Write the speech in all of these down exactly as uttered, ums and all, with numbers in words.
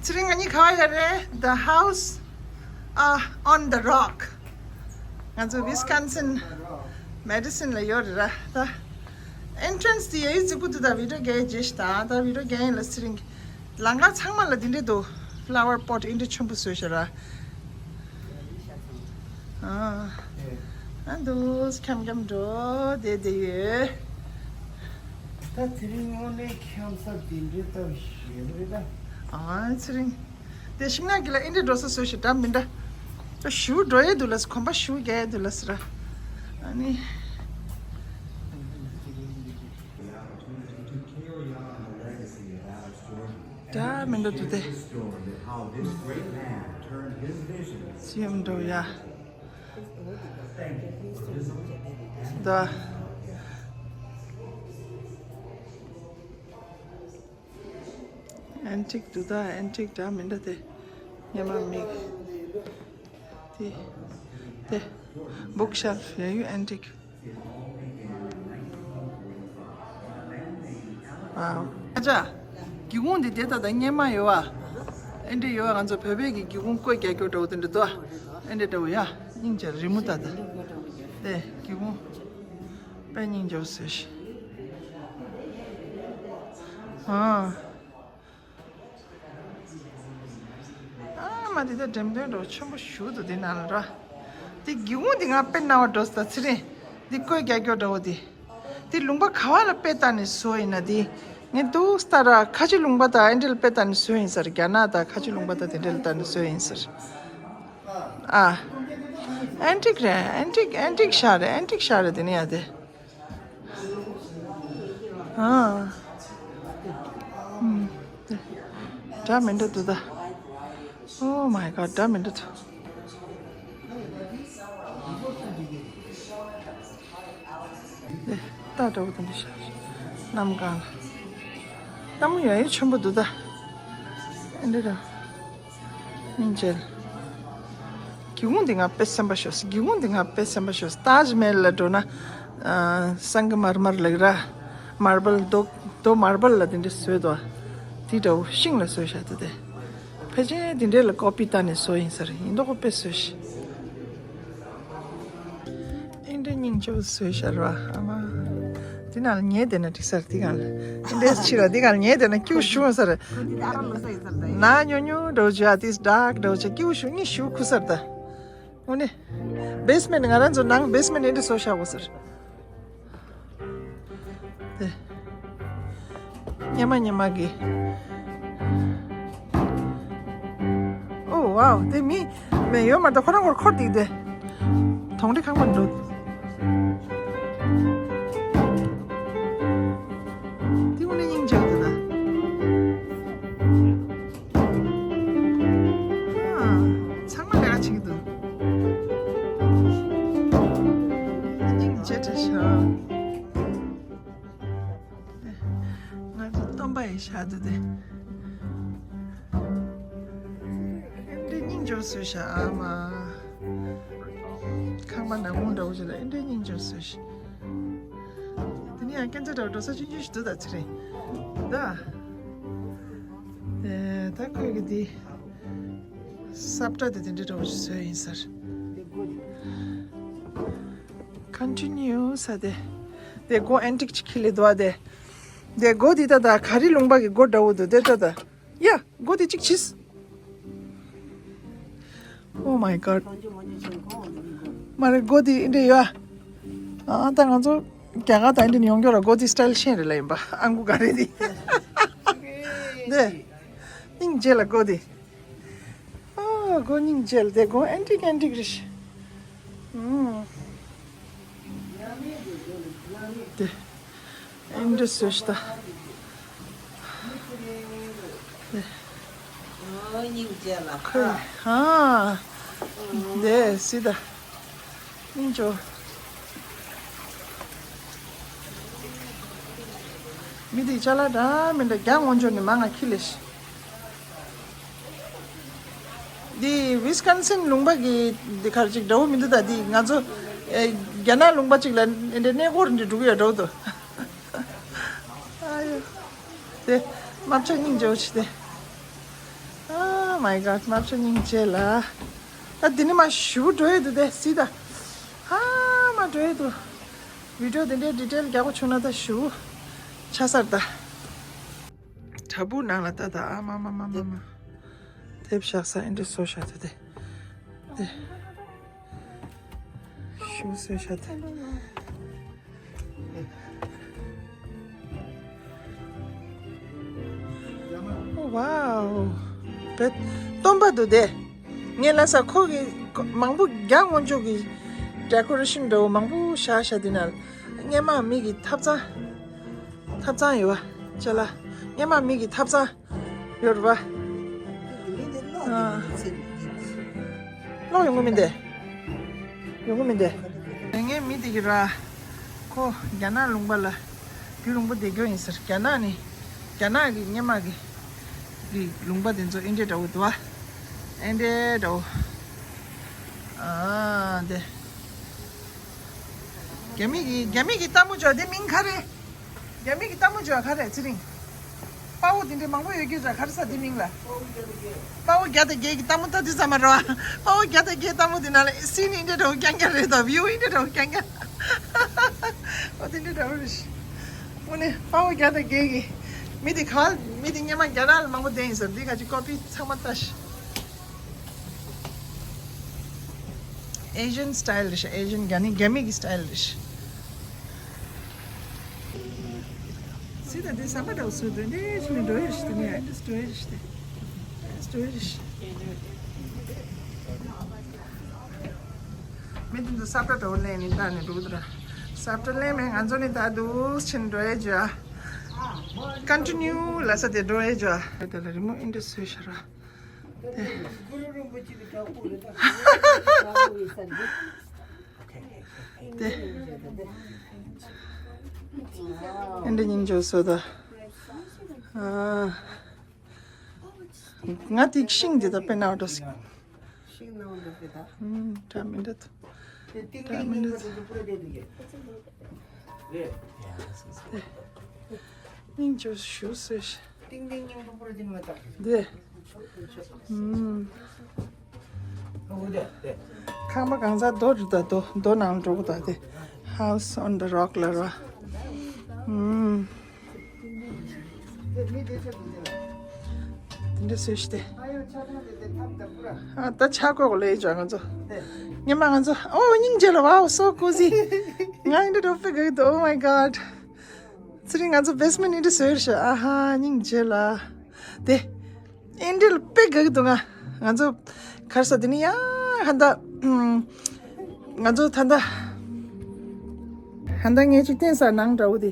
ཚེ་རིང་ང་གཉིས་ག་བ་ཡོད་རེད། The house uh, on the rock. ང་ཚོ་Wisconsin Madison ལ་ཡོད་རེད་ར། ད་entrance དེ་ཡ་ཡི་རྫིག་པོ་འདུག་ད་བི་ཌིའོ་རྒྱག་རྗེས་ཤི་ད་ད་བི་ཌིའོ་རྒྱག་ཡིན་ལ། ཚེ་རིང་ལམ་ཁ་ཚང་མ་ལ་འདི་འདྲས་འདུག flower pot འདི་འདྲས་ཆེན་པོ་བཟོས་ཤག་ར། ཨ་འདུག་འཁྱམ་འཁྱམ་འགྲོ་བསྡད་བསྡད་ཡོད། ད་དེ་རིང་དངོས་གནས་འཁྱམ་ས་འདི་འདྲའི་སྟབས་ཞེ་པོ་རེད་ད། ཨ་ཚེ་རིང་དེ་ཤིང་ནགས་ཀྱི་ལ་ཨེ་འདྲས་འགྲོ་ས་བཟོས་ཤག་འདྲ་མི་འདྲ། ད་ཞུ་འགྲོ་ཡས་འདུག་ལ་གོམ་པ་ཞུ་རྒྱག་ཡས་འདུག་ལ་ཟེར། ཨ་ནི། འདྲ་མི་འདྲ་འདུག་སྟེ། སེམས་འགྲོ་ཡ། ད། ཨན་ཊིག་འདུག་ད། ཨན་ཊིག་འདྲ་མི་འདྲ་སྟེ། སྔོན་མ་མིག་དེ། དེ། Bookshelf ཡ་ཡུ་ཨན་ཊིག་ཨ་ཅག་སྒེའུ་ཁུང་འདི་དེ་ད་ལྟ་སྔོན་མ་ཡོད་བ། ཨེ་འདྲས་ཡོད་བ། ང་ཚོ་བོད་པའི་གི་སྒེའུ་ཁུང་བཀོད་རྒྱག་རྒྱུ་འདྲ་བོ་དེ་འདྲ་འདུག་ཨེ་འདྲས་འདྲ་བོ་ཡ། སྙིང་རྗེ་རི་མོ་ད་ལྟ། དེ་སྒེའུ་ཁུང་། དཔེ་སྙིང་རྗེ་པོ་བཟོས་ཤག་ཨ། ཨ་མ་འདི་ད་འགྲེམས་སྟོན་འདྲ་བོ་ཆེན་པོ་ཞིག་འདུག་འདི་ནང་ལ་ར། འདི་སྒེའུ་ཁུང་འདི་ང་དཔེ་སྣང་བ་འགྲོ་སོང་ད་ཚེ་རིང་། འདི་བཀོད་རྒྱག་རྒྱུ་འདྲ་བོ་འདི། འདི་ལུང་པ་ག་བ་ལ་དཔེ་ལྟ་ནས་བཟོས་ཡིན་ན་འདི། ངས་འདུག་སེ་ལྟ་ར་ཁ་ཆེ་ལུང་པ་དང་ཨེ་འདྲས་ལ་དཔེ་ལྟ་ནས་བཟོས་ཡིན་ས་རེད། རྒྱ་ནག་དང་ཁ་ཆེ་ལུང་པ་དང་དེ་འདྲས་ལ་ལྟ་ནས་བཟོས་ཡིན་ས་རེད། ཨ། ཨན་ཊིག་རེད། ཨན་ཊིག་ཨན་ཊིག་ཤག་རེད། ཨན་ཊིག་ཤག་རེད། དེ་ནས་ཡ་དེ། ཨ། ཨུམ། འདྲ་མི་འདྲ་འདུག་ད། Oh my god འདྲ་མི་འདྲ་འདུག་ཨེ། རྟ་འདྲ་བོ་དེ་འདྲ་ཤག་གནམ་གང་ལ། རྟ་མོ་ཡ་ཡི་ཆེན་པོ་འདུག་ད། ཨེ་འདྲ་འདྲ། སྙིང་རྗེ། སྒེའུ་ཁུང་འདི་ང་དཔེ་སེམས་པ་ཤོར། སྒེའུ་ཁུང་འདི་ང་དཔེ་སེམས་པ་ཤོར། ཏཱཇ་མ་ཧལ་ལ་འགྲོ་ན། ཨ། སང་གི་མར་མར་ལབ་ར། མར་བལ་རྡོ་རྡོ་མར་བལ་ལ་དེ་འདྲ་བཟོས་འདུག་དེ་འདྲ་བོ་ཤིང་ལ་བཟོས་ཤག་འདུག་སྟེ། ཕལ་ཆེར་དེ་འདྲ་ལ་ཀོ་པི་བཏང་ནས་བཟོས་ཡིན་ས་རེད། ཡིན་མདོག་ཁ་པོ་དཔེ་བཟོས་ཤག་ཨེ་འདྲ་སྙིང་རྗེ་པོ་བཟོས་ཤག་ར་ཨ་མ། དེ་ནང་ལ་ཉལ་བསྡད་ན་འགྲིག་ས་རེད། དེ་སྒང་ལ། དེ་འདྲའི་ཕྱི་ལ་དེ་སྒང་ལ་ཉལ་བསྡད་ན་སྐྱིད་པོ་ཞེ་པོ་ཡོང་ས་རེད། ཁོ་འདི་ཨ་ར་ལོ་ས་ཡིན་ས་རེད་ད། ནག་ཉོག་ཉོག་འདྲ་བོ་བྱས། ཨ་ཏིས་ཌག་འདྲ་བོ་བྱས། སྐྱིད་པོ་ཞེ་པོ་གཉིད་ཞེ་པོ་ཁུག་ས་རེད་ད། དངོས་གནས། བེ་སི་མེན་ཊི་ང་རང་ཚོ་ནང་བེ་སི་མེན་ཊི་ཨེ་འདྲ་བཟོས་བཞག་གོ་ས་རེད། དེ། སྔོན་མ་སྔོན་མ་གི། ཨོ་ཝའོ། དེ་མི་མེད་ཡོད་མ་རེད། ཁོ་རང་ཁོར་འཁོར་བསྡད་དེ། གྲོང་སྡེ་ཁང་པ་འགྲོ། དེ་དངོས་གནས་སྙིང་རྗེ་པོ་འདུག་ད། ཨ། ཚང་མ་ལས་ཀ་བྱེད་ཀྱི་འདུག་སྙིང་རྗེ་དྲགས་ཤག་ང་ཚོ་སྟོན་པ་ཡི་ཞག་འདུག་སྟེ། ཨེ་འདྲའི་སྙིང་རྗེ་པོ་བཟོས་ཤག་ཨ་མ། ཁང་པ་ནག་མོ་འདྲ་བོ་ཞིག་ལ་ཨེ་འདྲའི་སྙིང་རྗེ་པོ་བཟོས་ཤག་དེ་ནས་ཡང་སྐྱེ་འཚར་འདྲ་བོ་འགྲོ་ས་ཆུང་ཆུང་ཞིག་འདུག་ད་ཚེ་རིང་། ད། ཨེ། ད་ཁོས་གི་དེ། སབ་ཏྲ་དེ་དེ་འདྲའི་འདྲ་བོ་ཞིག་བཟོས་ཡིན་ས་རེད། Continue ས་དེ། དེ་སྒོ་ཨན་ཊིག་ཅིག་ཁྱེར་སླེབས་འདུག་ཨ་དེ། དེ་སྒོ་དེ་ད་ད་ག་རི་ལུང་པ་གི་སྒོ་འདྲ་བོ་འདུག་དེ་ད་ད། ཡ། སྒོ་དེ་གཅིག་ཕྱིས། Oh my god. མ་རེད། སྒོ་དེ་འདི་འདྲ་ཡོད། ཨ་ད་ང་ཚོ་རྒྱ་གར་དང་འདི་འདྲ་ཡོང་རྒྱུ་ར་སྒོ་དེ་སི་ཊལ་ཤེས་རེད་ལ་ཡིན་པ། ཨང་ཀུ་ག་རེ་དེ། དེ། སྙིང་རྗེ་ལ་སྒོ་དེ། ཨ་སྒོ་སྙིང་རྗེ་ལ་དེ་སྒོ་ཨན་ཊིག་ཨན་ཊིག་རེད་ཤག་ཨུམ། དེ། ཨེ་འདྲ་བཟོས་ཤག་ད། དེ། ཨོ་སྙིང་རྗེ་ལ། ཁོས། ཧ། དེ་སི་ད། སྙིང་རྗེ། མི་དེ་ཅ་ལག་འདྲ་མི་འདྲ་རྒྱ་ངོ་འཇོག་ནས་མ་ང་ཁྱི་ལས། འདི་ཝི་སི་ཀོན་སིན་ལུང་པ་གི་འདི་གར་ཅིག་འདྲ་བོ་མི་འདུག་ད། འདི་ང་ཚོ་ཨེ་རྒྱ་ནག་ལུང་པ་ཅིག་ལ་འདི་གནས་སྐོར་འདི་འགྲོ་གི་ཡོད་འདྲ་བོ་འདུག་ཨ་ཡོ། དེ་རྨ་བྱ་སྙིང་རྗེ་པོ་ཆེ་དེ། ཨ། Oh my god, རྨ་བྱ་སྙིང་རྗེ་ལ། ད་འདི་ནི་མ་ཞུ་འགྲོ་ཡི་འདུག་དེ་སི་ད། ཧ་མ་འགྲོ་ཡི་འདུག་བི་ཌི་ཡོ་དེ་འདྲའི་ཌི་ཊེལ་རྒྱག་པ་བྱུང་ན་ད་ཞུ་ཆ་སར་ད། བྲག་ཕུག་ནང་ལ་ད་ད་ཨ་མ་མ་མ་མ་མ། དེབ་བཞག་ས་ཨེ་འདྲ་བཟོ་བཞག་ད་དེ། དེ། ཞུ་བཟོས་བཞག་ད། ཝའོ། བེད། སྟོན་པ་འདུག་དེ། ངས་ལ་ས་ཁོ་གི་མང་པོ་རྒྱ་སྔོན་འཇུག་གི་ཌེ་ཀོ་རེ་ཤན་འདྲ་བོ་མང་པོ་བཞག་བཞག་དེ་ན། སྔས་མ་མི་གི་ཐབ་ཚང་། ཐབ་ཚང་ཡོད་པ། ཅ་ལག་སྔས་མ་མི་གི་ཐབ་ཚང་། ཡོད་རེད་པ། ཨ། ཀློག་ཡོང་གི་མིན་ཏེ། ཡོང་གི་མིན་ཏེ། ངའི་མི་དེ་གི་ར། ཁོ་རྒྱ་ནག་ལུང་པ་ལ་རྒྱུན་རིང་པོ་བསྡད་རྒྱུ་ཡིན་ཟེར། རྒྱ་ནག་ནི། རྒྱ་ནག་གི་སྔས་མ་གི་གི་ལུང་པ་དེ་ཚོ་ཨིན་ཌི་ཡ་འདྲ་བོ་འདུག་བ། ཨིན་ཌི་ཡ་འདྲ་བོ། ཨ་དེ། རྒྱ་མི་གི་རྒྱ་མི་གི་རྟ་མོ་ཅོ་དེ་མིང་ག་རེ། རྒྱ་མི་གི་རྟ་མོ་ཅོ་ག་རེ་ཚེ་རིང་། དཔའ་བོ་དེ་འདྲའི་མང་པོ་ཡོད་རྒྱུ་ར་ག་རེ་ས་དེ་མིང་ལ། དཔའ་བོ་བརྒྱ་དང་བརྒྱད་ཀྱི་རྟ་མོ་ད་དེ་ཙམ་མ་རེད་བ། དཔའ་བོ་བརྒྱ་དང་བརྒྱད་རྟ་མོ་དེ་ནང་ལ་སི་ནི་ཨིན་ཌི་ཡ་འདྲ་བོ་རྐྱང་རྐྱང་རེད་དོ། བིའུ་ཨིན་ཌི་ཡ་འདྲ་བོ་རྐྱང་རྐྱང་། ཨོ་དེ་འདྲའི་འདྲ་བོ་རེད། དངོས་གནས་དཔའ་བོ་བརྒྱ་དང་བརྒྱད་ཀྱི། མི་དེ་ག་མི་དེ་སྔས་མ་རྒྱ་ནག་ལ་མང་པོ་བསྡད་ཡིན་ཟེར། འདི་ག་ཅིག་ཀོ་པི་ཚང་མ་ལྟ་ཤི། ཨེ་ཤན་སི་ཊལ་རེད་ཤག་ཨེ་ཤན་རྒྱ་ནི་རྒྱ་མི་གི་སི་ཊལ་རེད་ཤག་སི་ད་དེ་ཟམ་པ་འདྲ་བོ་བཟོས་འདུག་འདི་ཕྱི་ནས་འགྲོ་ཡ་ཤི་དེ་ནས་ཨ་འདྲ་འགྲོ་ཡ་ཤི་དེ་འགྲོ་ཡ་ཤི། མི་དེ་ཚོ་སབ་ཊ་ཊལ་ལེན་ནས་ད་ནས་འགྲོ་གི་འདུག་ར། སབ་ཊལ་ལེན་མེད་ང་ཚོ་ནི་ད་འདུག་ཕྱི་ནས་འགྲོ་ཡ་ཇ། ཀོན་ཊི་ནིའུ་ལ་ས་དེ་འགྲོ་ཡ་ཇ། དེ་ལ་རི་མོ་ཨིན་འདྲ་བཟོས་ཤག་ར། དེ། དེ། ཨེ་འདྲ་སྙིང་རྗེ་བཟོ་ད། ཨ། ང་དེ་ཤིང་དེ་ད་དཔེ་ནག་འགྲོ་སྲིད། ཤིང་ནག་འགྲོ་སྲིད་ད། ཨུམ། འདྲ་མི་འདྲ་ད། དེ་ཏིང་ཏིང་སྙིང་པོ་དེ་ཚོ་པུ་ར་དེ་དེ་གི། རེད། སྙིང་རྗེ་ཞུ་ཟེར་ཤི། ཏིང་ཏིང་སྙིང་པོ་པུ་ར་དེ་མ་ད། དེ། ཨུམ། ཁང་པ་གང་ཟག་རྡོ་རུ་དང་རྡོ་རྡོ་ནང་འགྲོ་གི་དང་དེ། House on the Rock ལ་ར། ཨུམ། དེ་འདྲ་བཟོས་ཤི་སྟེ། ཨ་ད་ཆ་གོ་ལེ་ཅོ་ང་ཚོ། ཉི་མ་ང་ཚོ་ཨོ་སྙིང་རྗེ་ལ། Wow, so cozy. ང་འདི་འདྲ་དཔེ་དགའ་གི་འདུག Oh my god. ཚེ་རིང་ང་ཚོ་བེ་སི་མེན་ཊ་འདི་འདྲ་བཟོས་ཤི། ཨ་ཧ་སྙིང་རྗེ་ལ། དེ། ཨིན་ཌི་ལ་དཔེ་དགའ་གི་འདུག་ང་ང་ཚོ་གར་ས་དེ་ནི་ཡ་ཧན་ད་ང་ཚོ་ད་ད་ཧན་ད་ངས་ཅིག་བསྟན་ས་ནང་འདྲ་བོ་དེ།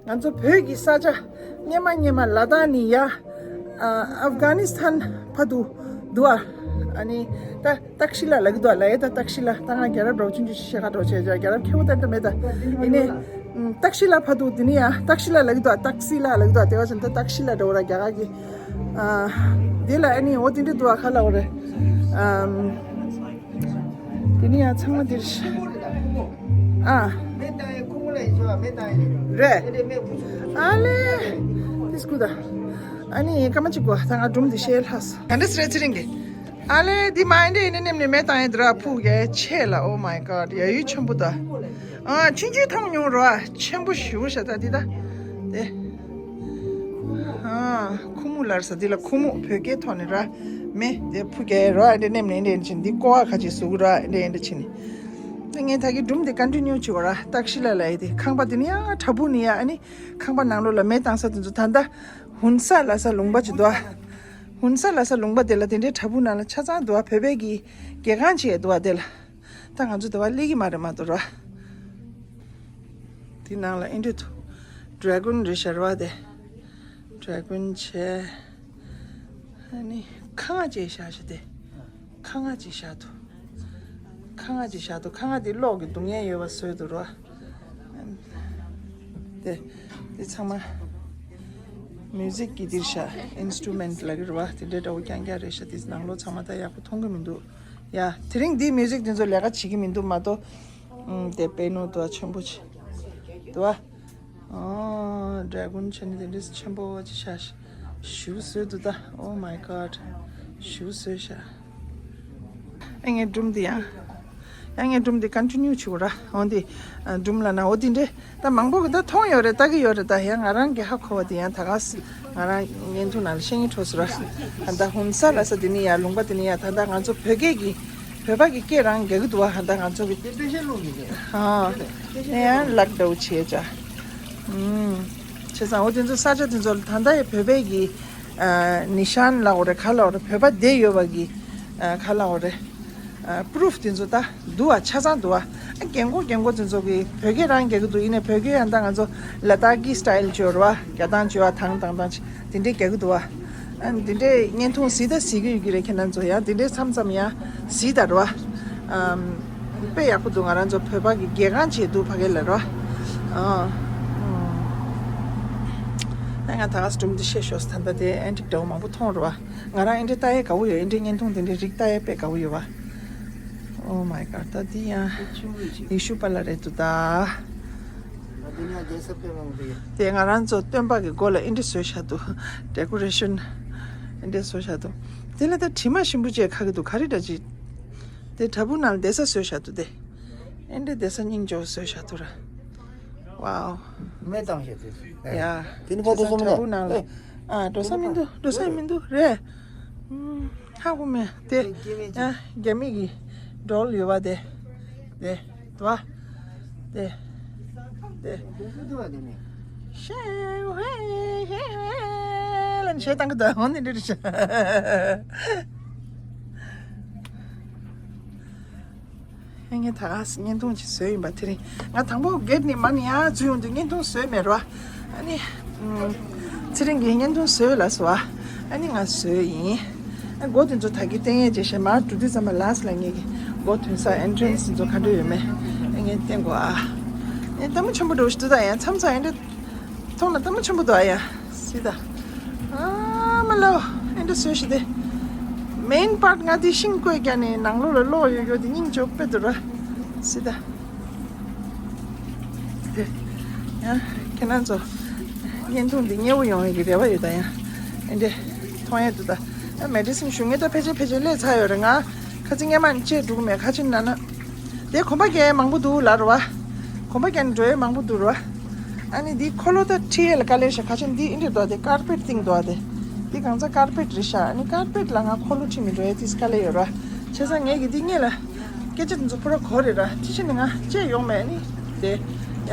ང་ཚོ་བོད་ཀྱི་ས་ཆ་སྔས་མ་སྔས་མ་ལ་དྭགས་ནི་ཡ་ཨ་ཨབ་གྷ་ནི་སི་ཐན་བར་དུ་འདུག་ཨ་ནི་ད་ཏག་ཤི་ལ་ལབ་ཀྱི་འདུག་ལ། ཡ་ད་ཏག་ཤི་ལ་ད་ང་རྒྱལ་རབས་འདྲ་བོ་ཆུང་ཆུང་ཤེས་ཁ་འདྲ་བོ་བྱས་ཀྱང་རྒྱལ་རབས་མཁས་པོ་ཏན་ཏན་མེད་ད། ཡིན་ནའི། ཏག་ཤི་ལ་བར་དུ་དེ་ནི་ཡ་ཏག་ཤི་ལ་ལབ་ཀྱི་འདུག་ཏག་སི་ལ་ལབ་ཀྱི་འདུག་དེ་བ་ཅན་ད་ཏག་ཤི་ལ་འདྲ་བོ་ར་རྒྱ་གར་གྱི། ཨ། དེ་ལ་ཨ་ནི་འོ་དེ་འདྲ་འདུག་ཨ་ག་ལ་འོ་རེད། ཨམ། དེ་ནི་ཡ་ཚང་མ་དེར་ཤི། ཨ། རེད། ཨ་ལེ། དེ་སྐུ་ད། ཨ་ནི་སྐར་མ་གཅིག་གོ་ད་ང་སྒྲུང་འདི་བཤད་ལྷག་སོང་། ག་འདྲ་སི་རེད་ཚེ་རིང་གི། ཨ་ལེ་འདི་མ་ཨིན་འདྲ་ཡིན་ནི་ནེམ་ནི་མེ་བཏང་ཡིན་འདི་ར་ཕུག་གེ་ཆེ་ལ། Oh my god. ཡ་ཡུལ་ཆེན་པོ་ད། ཨ་ཆུང་ཆུང་མཐོང་མྱོང་རོ། ཨ་ཆེན་པོ་ཞུ་ཤ་ད་འདི་ད། དེ། ཨ་ཁུ་མུ་ལར་ས་འདི་ལ་ཁུ་མུ་བོད་སྐད་ཐོག་ནས་ར། མེ་དེ་ཕུ་གེ་རོ། ཨ་འདྲ་ནེམ་ནི་འདྲ་ཡིན་ཕྱིན་འདི་ཀོ་བ་ཁ་ཅིག་ཟུག་རོ། ཨ་འདྲ་ཡིན་འདྲ་ཕྱིན་ནི། ད་ངས་ད་གི་སྒྲུང་འདི་ཀོན་ཊི་ནིའུ་བྱེད་གོ་ར། ཏག་ཤི་ལ་ལ་ཡི་དེ་ཁང་པ་འདི་ནི་ཡ་བྲག་ཕུག་ནི་ཡ། ཨ་ནི་ཁང་པ་ནང་ལོགས་ལ་མེ་བཏང་ས་དེ་ཚོ་ད་ད་ཧུན་ས་ལ་ས་ལུང་པ་ཅིག་འདུག་ཨ། ཧུན་ས་ལ་ས་ལུང་པ་དེ་ལ་དེ་འདྲའི་བྲག་ཕུག་ནང་ལ་ཆ་ཚང་འདུག་ཨ། བོད་པའི་གི་རྒྱལ་ཁང་ཅིག་འདུག་ཨ་དེ་ལ། ད་ང་ཚོ་དེ་བ་སླེབས་ཀྱི་མ་རེད་མ་གཏོགས་ར། དེ་ནང་ལ་ཨིན་འདྲ་འདུག་ཌེ་གོན་རེད་ཤག་ར་བ་དེ། ཌེ་གོན་བྱས། ཨ་ནི་ཁ་ང་ཅིག་བཞག་ཤག་དེ། ཁ་ང་ཅིག་བཞག་འདུག་ཁ་ང་ཅིག་བཞག་འདུག་ཁ་ང་དེ་གློག་གི་རྡུང་ཡས་ཡོད་པ་བཟོས་འདུག་ར། དེ་དེ་ཚང་མ་མིའུ་ཟིག་གི་འདིར་ཤག་ཨིན་སི་ཊུ་མེན་ཊ་ལབ་ཀྱི་རེད་བ། དེ་འདྲའི་འདྲ་བོ་རྐྱང་རྐྱང་རེད་ཤག་དེ་ནང་ལོགས་ཚང་མ་ད་ཡག་པོ་མཐོང་གི་མི་འདུག་ཡ་དེ་རིང་འདིའི་མིའུ་ཟིག་དེ་ཚོ་ལས་ཀ་བྱེད་ཀྱི་མི་འདུག་མ་གཏོགས། ཨུམ། དེ་པེ་ནོ་དུ་བ་ཆེན་པོ་ཆེ་དུ་བ། ཨོ། ཌེ་གོན་བྱས་ནི་དེ་འདྲས་ཆེན་པོ་ཅིག་ཤག་ཞུ་བཟོས་འདུག་ད། Oh my god. ཞུ་བཟོས་ཤག་ཨ་ངའི་སྒྲུང་འདི་ཡང་། ཡང་ངའི་སྒྲུང་འདི་ཀོན་ཊི་ནིའུ་བྱེད་དགོས་ར། འོ་འདི་སྒྲུང་ལ་ན་འོ་འདི་འདྲས་ད་མང་པོ་གི་ད་མཐོང་ཡོད་རེད། ལྟ་གི་ཡོད་རེད། ད་ཡང་ང་རང་གི་ཧ་གོ་བ་འདི་ཡང་ད་ག་ས་ང་རང་བརྙན་ཐུང་ནང་ལ་བཤད་སྙིང་བྲོ་སོང་ར། ད་ལྟ་ཧུན་ས་ལ་ས་འདི་ནི་ཡ་ལུང་པ་འདི་ནི་ཡ་ད་ལྟ་ང་ཚོ་བོད་སྐད་ཀྱི་བོད་པ་གི་སྐད་རང་རྒྱག་གི་འདུག་བ། ད་ལྟ་ང་ཚོ་གི་དེ་པེ་ཤེ་ལུག་གི་རེད། ཨ་དེ་ཡང་ལག་འདྲ་བོ་བྱས་ཅག་ཨུམ། བྱས་ཙང་འོ་དེ་ཚོ་ས་ཆ་དེ་ཚོ་ལ་ད་ལྟ་ཡི་བོད་པའི་གི་ཨ་ནི་ཤན་ལབ་དགོས་རེད། ག་ལབ་དགོས་རེད། བོད་པ་བསྡད་ཡོད་པ་གི་ཨ་ག་ལབ་དགོས་རེད། ཨ་པུ་རུབ་དེ་ཚོ་ད་འདུག་བ། ཆ་ཚང་འདུག་བ། ཨ་རྒན་གོག་རྒན་གོག་དེ་ཚོ་གི་བོད་སྐད་རང་རྒྱག་གི་འདུག་ཡིན་ནའི་བོད་སྐད་ཡང་ད་ང་ཚོ་ལ་དྭགས་ཀྱི་སི་ཊལ་བྱོས་ར་བ། རྒྱ་ཐང་བྱོས་བ། ཐང་ཐང་ཐང་དེ་འདྲས་རྒྱག་གི་འདུག་བ། ཨ་འདི་འདྲས་བརྙན་ཐུང་གཟིགས་ད་གཟིགས་ཀྱི་ཡོད་ཀྱི་རེད། ཁྱེད་རང་ཚོ་ཡང་འདི་འདྲས་མཚམས་མཚམས་ཡང་གཟིགས་ད་ར་བ། ཨམ། དཔེ་ཡག་པོ་འདུག་ང་རང་ཚོ་བོད་པ་གི་རྒྱལ་ཁང་བྱས་འདུག་ཕ་གི་ལ་ར་བ། ཨ། ཨ་ང་ད་ག་སེ་སྒྲུང་འདི་བཤད་ཤོག་ད་ལྟ་དེ་ཨེན་ཊིག་འདྲ་བོ་མང་པོ་མཐོང་ར་བ། ང་རང་ཨེ་འདྲ་ལྟ་ཡས་དགའ་བོ་ཡོད། ཨེ་འདྲའི་བརྙན་ཐུང་དེ་འདྲའི་རིགས་ལྟ་ཡས་དཔེ་དགའ་བོ་ཡོད་བ། Oh my god ད་འདི་ཡང་ཡེ་ཤུ་པ་ལ་རེད་འདུག་ད། དེ་ང་རང་ཚོ་སྟོན་པ་གི་མགོ་ལ་ཨེ་འདྲ་བཟོས་བཞག་འདུག་ཌེ་ཀོ་རེ་ཤན་ཨེ་འདྲ་བཟོས་བཞག་འདུག་དེ་ལ་ད་དྲི་མ་ཞིམ་པོ་བཅས་ཁ་གི་འདུག་ག་རེ་འདྲ་ཅིག་དེ་བྲག་ཕུག་ནང་ལ་བསྡད་ས་བཟོས་བཞག་འདུག་དེ་ཨེ་འདྲ་བསྡད་ས་སྙིང་རྗེ་བོ་བཟོས་བཞག་འདུག་ར། Wow མེ་བཏང་བཞག་དེ་ཡ། དེ་ནི་ཕ་དེ་སོང་ན་བྲག་ཕུག་ནང་ལ་ཨ་འགྲོ་ས་མི་འདུག་འགྲོ་ས་མི་འདུག་རེད། ཧ་གོ་མེད་དེ། ཡ་རྒྱ་མི་གི་ཌོལ་ཡོད་པ་དེ། དེ་དུ་བ། དེ་དེ་ཤེ་ཧེ་ཧེ་ཧེ་ལན་ཤེ་བཏང་གི་འདུག་འོ་ནི་འདྲི་རི་ཤ། ངས་ད་ག་སེ་བརྙན་ཐུང་ཅིག་བཟོས་ཡིན་པ། དེ་རིང་ང་དང་པོ་གེ་ཊི་ནས་མར་ནས་ཡར་འཛུལ་ཡོང་དུས་བརྙན་ཐུང་བཟོས་མེད་ར། ཨ་ནི། ཚེ་རིང་གིས་བརྙན་ཐུང་བཟོས་ལབ་སོང་བ། ཨ་ནི་ང་བཟོས་ཡིན། ཨ་སྒོ་དེ་ཚོ་ད་གིན་བསྟན་ཡས་བྱས་ཤག་མར་འགྲོ་དུས་ཙམ་པ་ལ་སི་ལ་ངེད་ཀྱི་སྒོ་ཐོན་ས་ཨེན་ཊི་རན་སི་དེ་ཚོ་ག་འདྲ་ཡོད་མེད་ཨ་ངས་བསྟན་དགོས་ཨ། ཨེ་ལྟད་མོ་ཆེན་པོ་འདྲ་བོ་ཞིག་འདུག་ད་ཡང་མཚམས་མཚམས་ཨེ་འདྲ་མཐོང་ན་ལྟད་མོ་ཆེན་པོ་འདུག་ཨ་ཡ། སི་ད། ཨ་མ་ལོ། ཨེ་འདྲ་བཟོས་ཤིག་དེ། མེན་པཱར་ཊི་ང་དེ་ཤིང་བརྐོས་རྒྱག་ནས་ནང་ལོགས་ལ་སློག་ཡོད་ཡོད་དེ་སྙིང་རྗེ་པོ་དཔེ་འདུག་ར། སི་ད། དེ། ཡང་ཁྱེད་རང་ཚོ་བརྙན་ཐུང་འདི་མཉེས་པོ་ཡོང་ཡག་གི་རེ་བ་ཡོད་ད་ཡང་། ཨེ་འདྲས་མཐོང་ཡག་འདུག་ད། ཨ་མེ་ཌི་སིན་ཞུ་ངེས་ད་ཕལ་ཆེར་ཕལ་ཆེར་སླེབས་ཚར་ཡོད་རེད་ང་། ཁ་ཚིག་སྔས་མ་ནས་བཅད་འགྲོ་གི་མེད་ཁ་ཆེ་ན་ན། དེ་གོམ་པ་རྒྱག་ཡག་མང་པོ་འདུག་ལབ་རེད་བ། གོམ་པ་རྒྱག་ནས་འགྲོ་ཡག་མང་པོ་འདུག་རེད་བ། ཨ་ནི་འདི་འཁོར་ལོ་ད་ཁྲིད་ཡས་ལ་དཀའ་ལས་ཤག་ཁ་ཆེ་འདི་ཨེ་འདྲས་འདུག་དེ་ཀར་པེཊ་སྟེང་འདུག་དེ། འདི་གང་ཚ་ཀར་པེཊ་རེད་ཤག་ཨ་ནི་ཀར་པེཊ་ལ་ང་འཁོར་ལོ་ཁྲིད་ནས་འགྲོ་ཡག་ཏིས་དཀའ་ལས་ཡོད་ར། བྱས་ཙང་ངས་ཀྱི་འདི་སྔས་ལ། སྐད་ཆ་འདི་ཚོ་ཕུ་ར་གོ་རེད་ར་དེ་ཕྱི་ནས་ང་བཅད་ཡོང་མེད་ནི། དེ།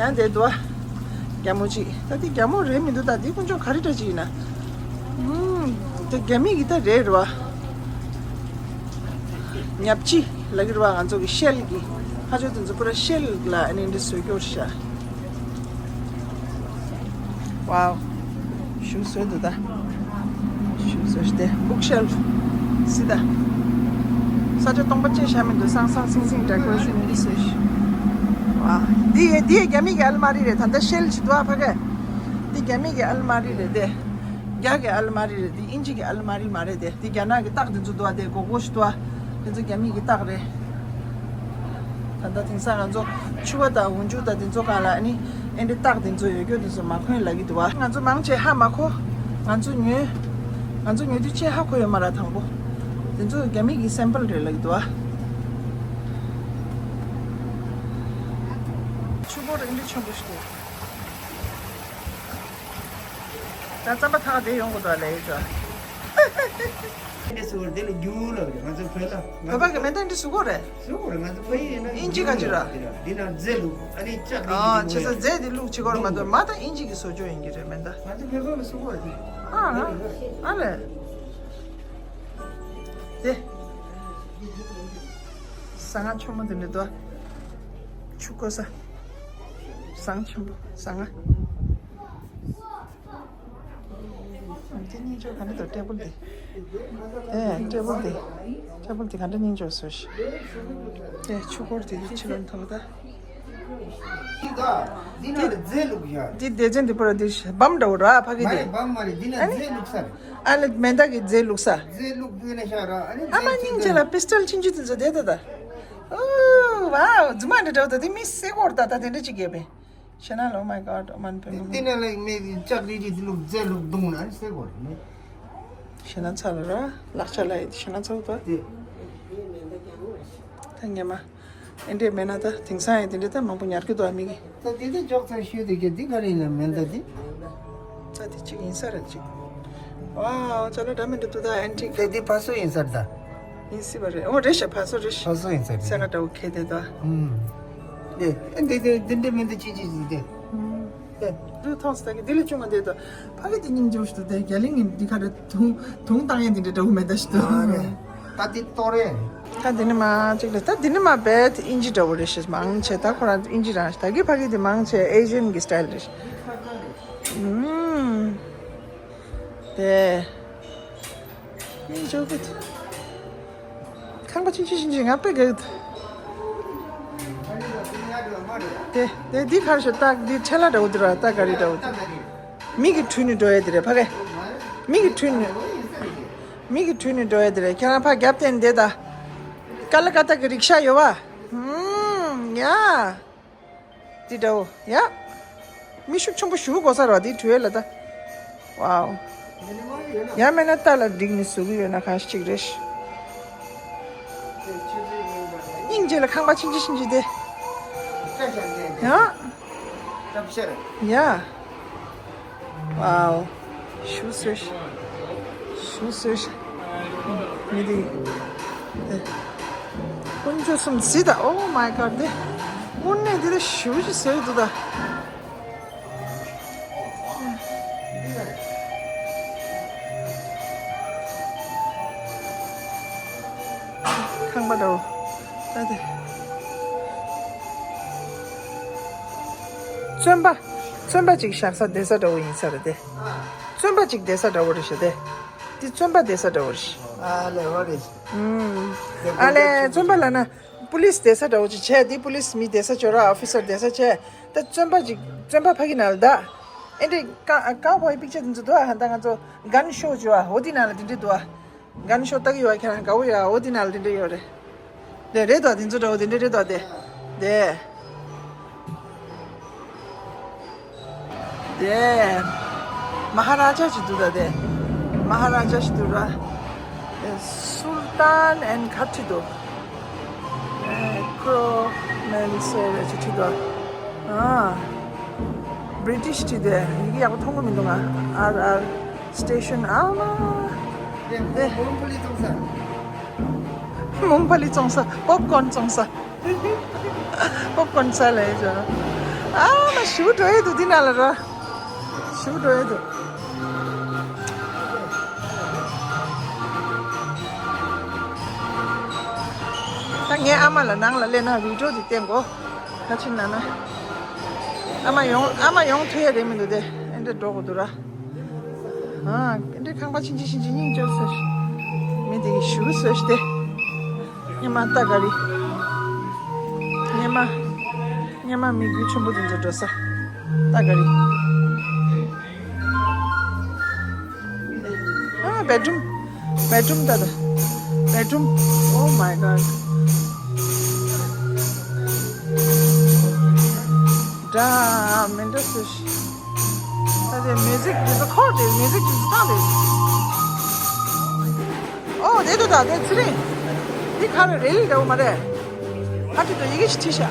ཡང་དེ་འདུག་བ། རྒྱ་མོ་གཅིག་ད་འདི་རྒྱ་མོ་རེད་མི་འདུག་ད་འདི་དཀོན་མཆོག་ག་རེ་འདྲ་གཅིག་ཡིན་ན། ཨུམ། དེ་རྒྱ་མི་གི་ད་རེད་རེད་བ། ཉབ་ཅི་ལ་གི་རེད་བ་ང་ཚོ་གི་ཤེལ་གི། ཧ་ཅོ་དེ་ཚོ་ཕུ་ར་ཤེལ་ལ་ཨ་ནི་འདི་བཟོས་སྐྱོར་ཤག Wow ཞུ་བཟོས་འདུག་ད། ཞུ་བཟོས་ཏེ་བུག་ཤེལ་སི་ད། ས་ཆ་སྟོང་པ་ཅན་བཞག་མི་འདུག་སང་སང་སིང་སིང་ཌེ་ཀོ་རེ་ཤན་འདི་བཟོས་ཤག Wow འདི་ཡ་འདི་ཡ་རྒྱ་མི་གི་ཨལ་མ་རི་རེད། ད་ལྟ་ཤེལ་ཅིག་འདུག་ཨ་ཕ་གི། འདི་རྒྱ་མི་གི་ཨལ་མ་རི་རེད་དེ། རྒྱ་གི་ཨལ་མ་རི་རེད་དེ་ཨིན་ཇི་གི་ཨལ་མ་རི་མ་རེད་དེ། འདི་རྒྱ་ནག་གི་རྟགས་འདི་ཚོ་འདུག་ཨ་དེ་སྒོར་སྒོར་ཞིག་འདུག་ཨ། དེ་ཚོ་རྒྱ་མི་གི་རྟགས་རེད། ད་ལྟ་དེང་སང་ང་ཚོ་ཕྱུ་པ་དང་འོག་འཇུག་དང་དེ་ཚོ་སྒང་ལ་ཨ་ནི་ཨེ་འདྲའི་རྟགས་དེ་ཚོ་ཡོད་རྒྱུ་དེ་ཚོ་མ་གོན་ལབ་ཀྱི་འདུག་བ། ང་ཚོ་མང་ཆེ་ཧ་མ་གོ། ང་ཚོ་ཉོས། ང་ཚོ་ཉོ་དུས་ཆེ་ཧ་གོ་ཡོད་མ་རེད་དང་པོ། དེ་ཚོ་རྒྱ་མི་གི་སེམ་པལ་རེད་ལབ་ཀྱི་འདུག་བ། ཆུ་ཕོར་ཨེ་འདྲའི་ཆེན་པོ་ཞིག་འདུག་ད་རྩམ་པ་ཐག་དེ་ཡོང་དགོས་འདུག་ལས་ཡོད་ཅོ། འདི་སུ་བར་དེ་ལ་རྒྱུ་ལ་རེད་ང་ཚོ་བོད་ལ། བོད་པ་གི་མེ་མདའ་འདི་བཟོ་གོ་རེད། བཟོ་གོ་རེད་ང་ཚོ་ཕ་ཡི་ཡིན་ན། ཨིན་ཇི་ག་ཅི་ར། འདི་ན་རྫས་ལུག་ཨ་ནི་ལྕགས་རིགས་ཨ་ཀྱི་བྱས་ཙང་རྫས་འདི་ལུག་བྱེད་གོ་རེད་མ་གཏོགས་མ་ད་ཨིན་ཇི་གི་བཟོ་བཅོས་ཡིན་གྱི་རེད་མེ་མདའ། ང་ཚོ་བོད་པ་ལ་བཟོ་གོ་རེད། ཨ་ཨ་ཨ་ལས། དེ། ཟ་ང་ཆུང་མོ་འདི་འདྲ་འདུག་ཆུ་བསྐོལ་ས། ཟངས་ཆེན་པོ་ཟ་ང་། དེ་སྙིང་ཆོག་ག་འདྲ་འདུག་ཊེ་བལ་དེ། ཨེ་ཊེ་བལ་དེ། ཊེ་བལ་དེ་ག་འདྲ་སྙིང་ཆོག་བཟོས་ཤག་དེ་ཆུ་འཁོར་དེ་ཕྱི་ལོགས་ཐོག་ད། འདི་ལ་རྫས་བླུགས་ཡ། འདི་སྡེ་ཚན་འདི་པར་འདི་བམ་འདྲ་བོ་ར་ཕ་གི་མ་དེ། རེད་བམ་མ་རེད་འདི་ལ་ཨ་ནི། རྫས་བླུགས་ས་རེད། ཨ་ལེ་མེ་མདའ་གི་རྫས་བླུགས་ས། རྫས་བླུགས་དེ་ནས་ཤ་ར་ཨ་ནི། ཨ་མ་རྫས་སྙིང་རྗེ་ལ་པིས་ཊལ་ཆུང་ཆུང་དེ་ཚོ་དེ་ད་ད། ཨོ་ཝའོ་རྫུན་མ་འདྲ་འདྲ་བོ་ད་དེ་མི་སེ་གོར་ད་ད་དེ་འདྲ་ཅིག་ཡོད་པས། ཤེ་ན་ལོ་མའི་གོཌ་ཨོ་མན་པེ་མ། དེ་ནས་ལ་མེ་ལྕགས་རིལ་རིལ་དེ་བླུགས་རྫས་བླུགས་བརྡུངས་ན་ཨ་ནི་སེ་གོར་ནི། ཞེ་ན་ཚ་ལ་ར་ལག་ཆ་ལ་ཡི་ཞེ་ན་ཚ་བ་དེ། ད་ཉེ་མ། ཨེ་འདྲས་མེད་ན་ད་དེང་སང་ཡི་དེ་འདྲས་ད་མང་པོ་ཉར་གི་འདུག་ཨ་མི་གི། ད་དེ་དེ་འཇོག་ཚར་ཤོད་དེ་གི་འདི་ག་རེ་ཡིན་ན་མེད་ད་དེ། ད་དེ་གཅིག་ཡིན་ས་རེད་གཅིག་ཝའོ་ཅ་ལག་འདྲ་མི་འདྲ་འདུག་ད་ཨན་ཊིག་ད་དེ་ཕ་སོ་ཡིན་ས་རེད་ད། ཡིན་སྲིད་པ་རེད། ཨོ་རེད་ཤག་ཕ་སོ་རེད་ཤག་ཕ་སོ་ཡིན་ས་རེད། སེ་ག་འདྲ་བོ་ཁེ་དེ་ད། ཨུམ། དེ་ཨེ་འདི་དེ་འདི་འདྲས་མི་འདུག་ཅི་ཅི་ཅི་དེ། ཨུམ། དེ། དུ་ཐོག་སྟ་གི་དེ་ལས་ཆུང་བ་དེ་དོ། ཕ་གི་དེ་སྙིང་རྗེ་པོ་ཞིག་འདུག་དེ་རྒྱ་གླིང་གི་འདི་ཁ་རེ་དུང་དུང་བཏང་ཡས་འདི་འདྲ་འདྲ་བོ་མེད་ད་ཞིག་འདུག་ཨ་རེད། ད་དེ་ཏོ་རེད། ད་འདི་ནི་མ་གཅིག་རེད། ད་འདི་ནི་མ་རྦད་དེ་ཨིན་ཇི་འདྲ་བོ་རེད་ཤག་མང་ཆེ་ད་ཁོ་རང་ཨིན་ཇི་རང་ཞིག་ད་གི་ཕ་གི་དེ་མང་ཆེ་ཨེ་ཤི་ཡན་གི་སི་ཊལ་རེད་ཤག་ཨུམ། དེ། ཨིན་ཇོ་གི་འདུག་ཁང་པ་ཆུང་ཆུང་ཆུང་ཆུང་ང་དཔེ་དགའ་གི་འདུག་དེ་དེ་འདི་ག་རེ་ཞིག་ད་འདི་ཁྲེ་ལ་འདྲ་བོ་འདི་ར་ད་ག་རེ་འདྲ་བོ་འདི། མི་གི་ཁྲུས་ནི་འགྲོ་ཡ་འདི་རེད་ཕ་གི། མི་གི་ཁྲུས་ནི། མི་གི་ཁྲུས་ནི་འགྲོ་ཡ་འདི་རེད། ཁྱེད་རང་ཕ་རྒྱབ་བསྟན་འདི་ད། ཀ་ལ་ཀ་ཏ་གི་རིག་ཤ་ཡོད་བ། ཧུམ་ཡ། འདི་འདྲ་བོ་ཡ། མི་ཤུགས་ཆེན་པོ་ཞུ་དགོས་ས་རེད་བ་འདི་བྲུས་ལ་ད། ཝའོ། ཡང་མིན་ན་རྟ་ལ་འགྲིག་ནི་བཟོ་གི་ཡོད་ན་གང་ཞིག་རེད། སྙིང་རྗེ་ལ་ཁང་པ་ཆུང་ཆུང་ཆུང་ཆུང་དེ། ཡ། ཡ། ཝའོ། ཞུ་སོས། ཞུ་སོས། མི་དེ། དཀོན་མཆོག་གསུམ་གཟིགས་དང་། Oh my God དེ། དངོས་གནས་འདི་ལ་ཞུ་ཞིག་ཟེར་འདུག་ད། ཁང་པ་འདྲ་བོ། ད་དེ། བཙོན་པ། བཙོན་པ་ཅིག་བཞག་ས་བསྡད་ས་འདྲ་བོ་ཡིན་ས་རེད་དེ། བཙོན་པ་ཅིག་བསྡད་ས་འདྲ་བོ་རེད་ཤག་དེ། འདི་བཙོན་པ་བསྡད་ས་འདྲ་བོ་རེད་ཤག་ཨ་ལེ་བ་རེད། ཨུམ། ཨ་ལེ་བཙོན་པ་ལ་ན་པུ་ལིས་བསྡད་ས་འདྲ་བོ་ཅིག་བྱས། འདི་པུ་ལིས་མི་བསྡད་ས་ཅོ་ར་ཨོ་ཕི་སར་བསྡད་ས་བྱས། ད་བཙོན་པ་ཅིག་བཙོན་པ་ཕ་གི་ནང་ལ་ད། ཨེ་འདྲས་ཀ་ཀའོ་བོའི་པིག་ཅར་འདི་ཚོ་འདུག་ཨ། ད་ང་ཚོ་གན་ཤོ་བྱོས་ཨ། འོ་འདི་ནང་ལ་འདི་འདྲས་འདུག་ཨ། གན་ཤོ་ལྟ་གི་ཡོད་ཨ། ཁྱེད་རང་དགའ་བོ་ཡོད་ཨ། འོ་འདི་ནང་ལ་འདི་འདྲས་ཡོད་རེད། དེ་རེད་དོ། དེ་ཚོ་འདྲ་བོ་དེ་འདྲས་རེད་དོ། དེ་དེ་དེ་མ་ཧ་ར་ཇ་ཞིག་འདུག་ད། དེ་མ་ཧ་ར་ཇ་ཞིག་འདུག་ར། དེ་སུལ་ཏཱན་ཨེན་ག་བྲིས་འདུག་ཨེ་ཀྲོ་མེལ་ཟེར་བའི་ཅིག་བྲིས་འདུག་ཨ། བྲི་ཊི་ཤི་བྲིས་ཏེ་ཡི་གེ་ཡག་པོ་མཐོང་གི་མི་འདུག་ང་། ཨར་ཨར་སི་ཊེ་ཤན། ཨ་མ། དེ་མུང་ཕ་ལི་བཙོང་ས། མུང་ཕ་ལི་བཙོང་ས། པོབ་ཀོན་བཙོང་ས། པོབ་ཀོན་ས་ལ་ཡོད་ཅོ། ཨ་མ་ཞུ་འགྲོ་ཡི་འདུག་འདི་ནང་ལ་ར། ཞུ་འགྲོ་ཡི་འདུག་ད་ངའི་ཨ་མ་ལ་ནང་ལ་སླེབས་ན་བི་ཌི་ཡོ་འདི་བསྟན་དགོ། ཁ་ཆེ་ན་ན། ཨ་མ་ཡོང་ཨ་མ་ཡོང་ཐུབ་ཡ་རེད་མི་འདུག་སྟེ། ཨེ་འདྲ་འགྲོ་དགོས་འདུག་ར། ཨ་ཨེ་འདྲ་ཁང་པ་ཆུང་ཆུང་ཆུང་ཆུང་སྙིང་རྗེ་པོ་ཟེར། མི་དེ་གི་ཞུ་ཟེར་སྟེ། སྙེ་མ་ལྟ་ག་རེ། སྙེ་མ། སྙེ་མ་མི་རྒྱུད་ཆེན་པོ་དེ་ཚོ་འགྲོ་ས། ལྟ་ག་རེ། ཨ་བེད་རུམ། བེད་རུམ་ད་ད། བེད་རུམ། Oh my God. འདྲ་མི་འདྲ་སུ་ཞིག་ད་དེ་མིའུ་ཟིག་དེ་ཚོ་འཁོར་དེ་མིའུ་ཟིག་དེ་ཚོ་བཏང་དེ། ཨོ་དེ་དུ་ད་དེ་ཚེ་རིང་། འདི་ག་རེ་རེ་ལི་འདྲ་བོ་མ་རེད། ཨ་ཅི་དུ་ཡི་གེ་ཞིག་བྲིས་ཤག་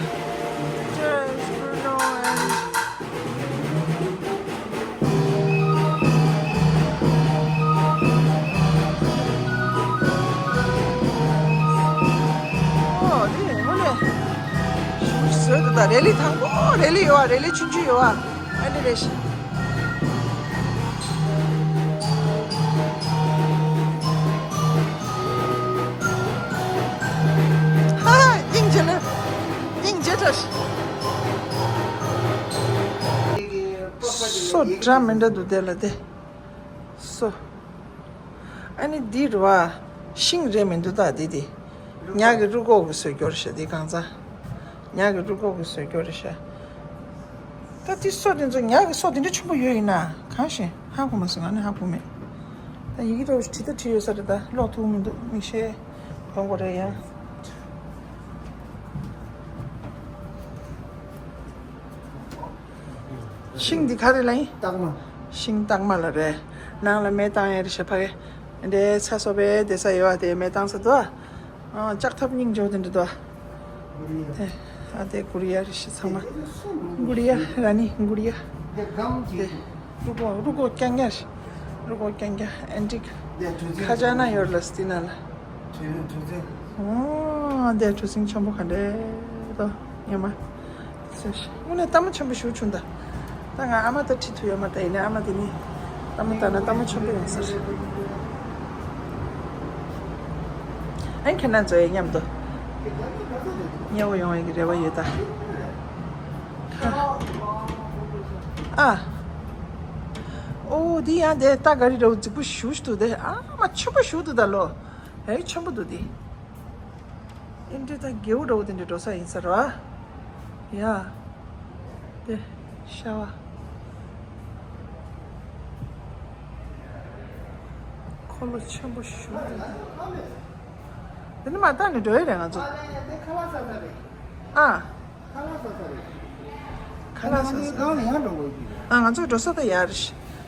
ཨོ་དེ་དངོས་གནས། ཞུ་ཞུ་དུ་ད་རེ་ལི་དང་པོ་རེ་ལི་ཡོད་ཨ། རེ་ལི་ཆུང་ཆུང་ཡོད་ཨ། ཨ་འདྲ་རེད་ཤག་ཧ་ཧ་སྙིང་རྗེ་ལ་སྙིང་རྗེ་དྲག་སོ་འདྲ་མི་འདྲ་འདུག་དེ་ལ་དེ་སོ། ཨ་ནི་འདི་རུ་བ་ཤིང་རེད་མི་འདུག་ད་འདི་དེ། ཉག་གི་རུ་ཁོག་གི་བཟོས་སྐྱོར་ཤག་འདི་གང་ཚ། ཉག་གི་རུ་ཁོག་གི་བཟོས་སྐྱོར་རེད་ཤག་ད་དེ་སོ་དེ་ཚོ་ཉག་གི་སོ་དེ་འདྲ་ཆེན་པོ་ཡོད་ཡིན་ན་གང་ཞིག་ཧ་གོ་མ་སོང་། ང་ནི་ཧ་གོ་མེད། ད་ཡི་གེ་འདྲ་བོ་ཞིག་བྲིས་ད་བྲིས་ཡོད་ས་རེད། ད་ཀློག་ཐུབ་མི་འདུག་མིག་ཤེལ་གོན་དགོས་རེད་ཡ། ཤིང་འདི་ག་རེ་ལ་ཡིན། སྟག་མ། ཤིང་སྟག་མ་ལ་རེད། ནང་ལ་མེ་བཏང་ཡ་རེད་ཤག་ཕ་གི། འདྲའི་ཚ་སོ་པའི་བསྡད་ས་ཡོད་ཨ། དེ་མེ་བཏང་ས་འདུག་ཨ། ལྕགས་ཐབ་སྙིང་རྗེ་པོ་དེ་འདྲ་འདུག་ཨ། དེ་ཨ་དེ་གུ་རི་ཡ་རེད་ཤི་ཚང་མ། གུ་རི་ཡ་ར་ནི་གུ་རི་ཡ། དེ་རུ་གོ་རུ་གོ་རྐྱང་རྐྱང་རེད། རུ་གོ་རྐྱང་རྐྱང་ཨན་ཏིག་ཁ་ཅག་ན་ཡོད་ལ་སི་ཏི་ན་ལ། ཨོ་དེ་གྲུ་གཟིངས་ཆེན་པོ་ག་འདྲ་འདུག་ཉི་མ། དངོས་གནས་ལྟད་མོ་ཆེན་པོ་ཞེ་པོ་བྱུང་ད། ད་ང་ཨ་མ་དང་ཁྲིད་ཐུབ་ཡོད་མ་རེད། ད་ཡིན་ནའི་ཨ་མ་དེ་ནི་ལྟད་མོ་ལྟ་ན་ལྟད་མོ་ཆེན་པོ་ཡོང་ས་རེད། ཨ་ཁྱེད་རྣམ་ཚོ་ཡི་མཉམ་དུ་མཉེས་པོ་ཡོང་བའི་རེ་བ་ཡོད་ད། ཨ། ཨོ་འདི་ཡང་དེ་ལྟ་ག་རེ་རེད། རྫིག་པོ་ཞེ་པོ་ཞིག་འདུག་དེ་ཨ་མ་ཆེན་པོ་ཞེ་པོ་འདུག་ད་ལོ། ཧེ་ཆེན་པོ་འདུག་དེ། ཨེ་འདྲ་ད་རྒྱལ་པོ་འདྲ་བོ་དེ་འདྲ་འགྲོ་ས་ཡིན་ས་རེད་བ། ཡ། དེ་ཤ་བ། འཁོར་ལོ་ཆེན་པོ་ཞེ་པོ་འདུག་དེ་ནི་མར་ལྟ་ནས་འགྲོ་ཡི་རེད་ང་ཚོ། ཨ། ཁ་ལག་ཟ་ས་རེད། ཁ་ལག་ཟ་ས་རེད། ཁ་ལག་ཟ་ས་རེད། གང་ཡང་འགྲོ་དགོས་ཀྱི་རེད། ཨ་ང་ཚོ་འགྲོ་ས་ད་ཡར་རེད།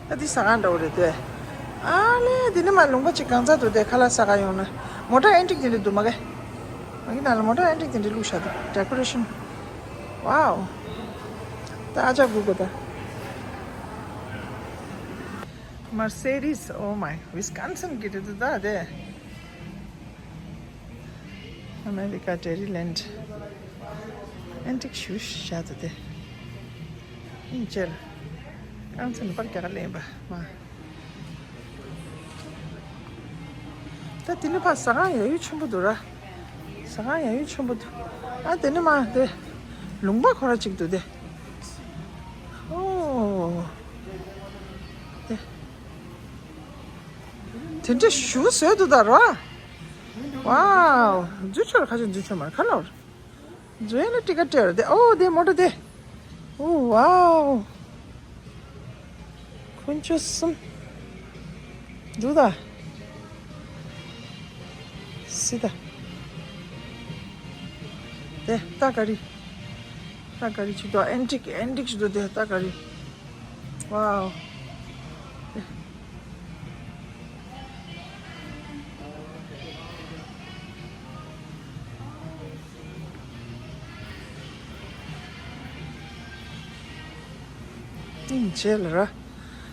ད་འདི་ཟ་ཁང་འདྲ་བོ་རེད་དེ། ཨ་ལས་འདི་ནི་མ་ལུང་པ་ཅིག་གང་ཚ་འདུག་དེ་ཁ་ལག་ཟ་ག་ཡོང་ན། མོ་ཊ་ཨེ་འགྲིག་དེ་འདྲ་འདུག་མ་གི། མ་གི་ནང་ལ་མོ་ཊ་ཨེ་འགྲིག་དེ་འདྲ་བླུགས་བཞག་འདུག་ཌེ་ཀོ་རེ་ཤན། ཝའོ། ད་ཨ་ཅག་སྒུག་དགོས་ད། Mercedes, oh my, Wisconsin གི་རེད་འདུག་ད་དེ། America Dairyland. ཨན་ཏིག་ཞེ་པོ་བཞག་འདུག་དེ། ཨིན་ཅེར། རྐང་ཚ་ནི་པར་རྒྱག་ག་ལེན་པ་མ། ད་དེ་ནི་ཕ་ཟ་ཁང་ཡ་ཡུལ་ཆེན་པོ་འདུག་ར། ཟ་ཁང་ཡ་ཡུལ་ཆེན་པོ་འདུག་ཨ་དེ་ནི་མ་དེ། ལུང་པ་ཁོ་ར་གཅིག་འདུག་དེ། ཨོ། དེ། དེ་འདྲ་ཞེ་པོ་བཟོས་འདུག་ད་ར། ཝའོ། འཛུལ་ཆོག་ར་ཁ་ཤས་འཛུལ་ཆོག་མ་རེད་ཁ་ལོར། འཛུལ་ཡ་ལ་ཊི་ཀེ་ཊི་སྤྲད་ར་དེ། ཨོ་དེ་མོ་ཊ་དེ། ཨོ་ཝའོ། དཀོན་མཆོག་གསུམ། འདུག་ད། སི་ད། དེ་ད་ག་རི། ད་ག་རི་ཅིག་འདུག་ཨན་ཏིག་ཨན་ཏིག་ཅིག་འདུག་དེ་ད་ག་རི། ཝའོ། དེ། ཨིན་ཇེ་ལ་ར།